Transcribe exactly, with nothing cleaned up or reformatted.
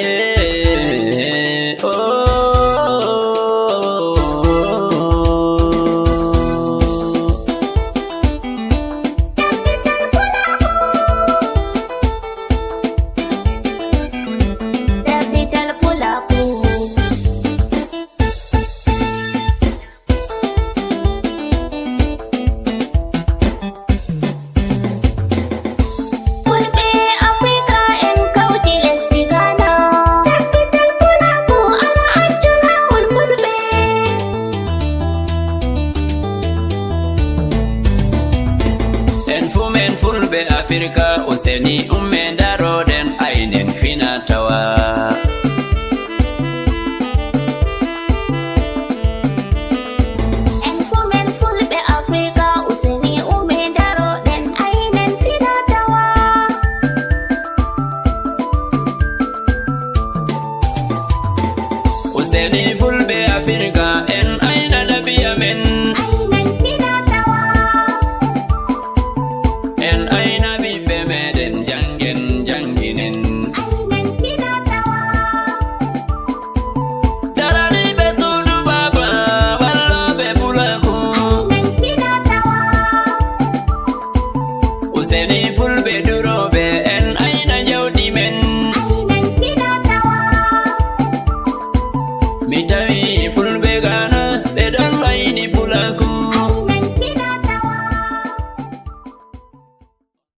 Eh, oh. Capital Pulaaku. Fulɓe Afrika en kawti lesdi Ghana. Capital Pulaaku, ala accu laawol Fulɓe. En fuu men Fulɓe Afrika, useni umme ndaroɗen aynen fina tawa. En fuu men Fulɓe Afrika, useni umme ndaroɗen aynen fina tawa. Useni